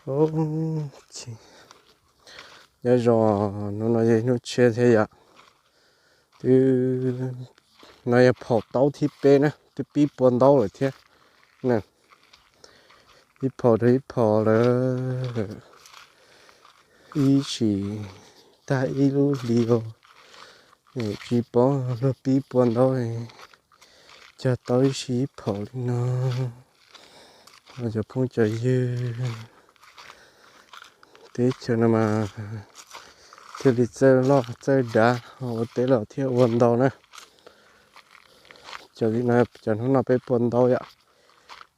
Nyob zoo, hnub no yog hnub tshiab thiab yom. Twb, no yog phaum taub thib peb na, twb pib pua ntaub lawm thiab na. Ib phaum rau ib phaum lawm, ib sim tag ib lub hlis os. Tsis paub luag pib pua ntaub, cog tau ib sim ib phaum li no. Cov phooj cov ywg, teb chaws no mas thiaj li txawj loj txawj dav, ua teb los thiaj ua ntau na. Cov li no cov hnub no peb pua ntau yom,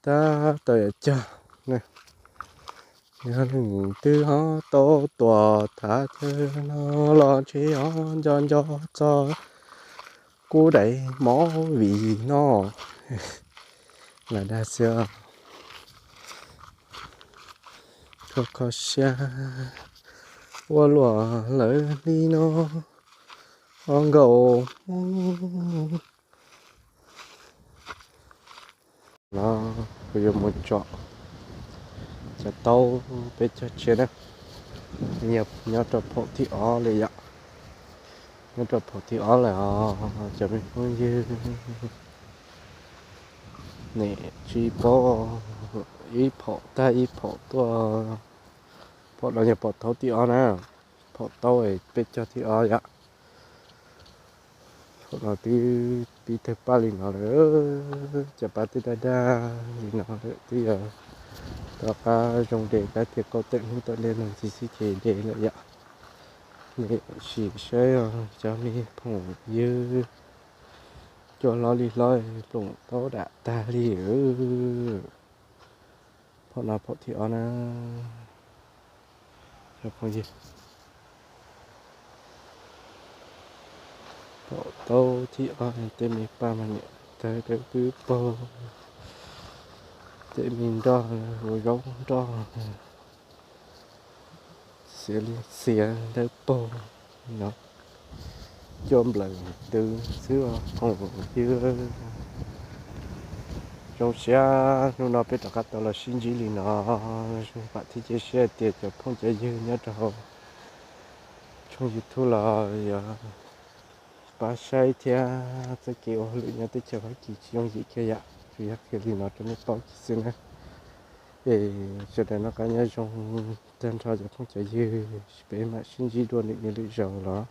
tab tom yuav cog. Yog leej twg ho tau tuam thav chaw no los ntshe ho nco nco txog kuv daim movie no lawm dag xwb. Kho kho siab ua luaj lawm li no, o nkaus Hmoob. No kuv yuav mus tsom cov taub peb cog tshiab na, nyob rau phaum thib ob li yom. Nyob rau phaum thib ob lawm os cov me phooj ywg. Nim tsis paub, ib phaum tag ib phaum tuaj. Phaum no yog phaum taub thib ob na, phaum taub peb cog thib ob yom. Thaum no twb pib tawg paj li no lawm, cov paj twb daj daj li no lawm, twb yog tom qab zoo de kab tiag, kaum tawm hnub tom ntej no ntxiv xwb ces de lawm yom. Sim saib os cov me phooj ywg, cua hlob li hlob, ploom taub dam tag li. Phaum no phaum thib ob na, cov phooj ywg. Phaum taub thib ob, tej me paj mas niam tawg dawb dwb paug, tej me nroj ua zaub nroj xiav li xiav dawb paug no. Cua nplawm twv xwb os phooj ywg. Zoo siab hnub no peb rov qab tau los sib ntsib li no, zoo vam thiab cia siab tias cov phooj cov ywg nyob rau hauv tshooj YouTube los yuav pab saib thiab txoj kev ua hauj lwm nyob teb chaws Fab Kis tsis yooj yim kiag yom, tsuas yog qhia li no rau nej paub xwb na. Es sawv daws noj qab nyob zoo tag nrho cov phooj cov ywg, peb mam sib ntsib dua lwm niaj lwm zaus los.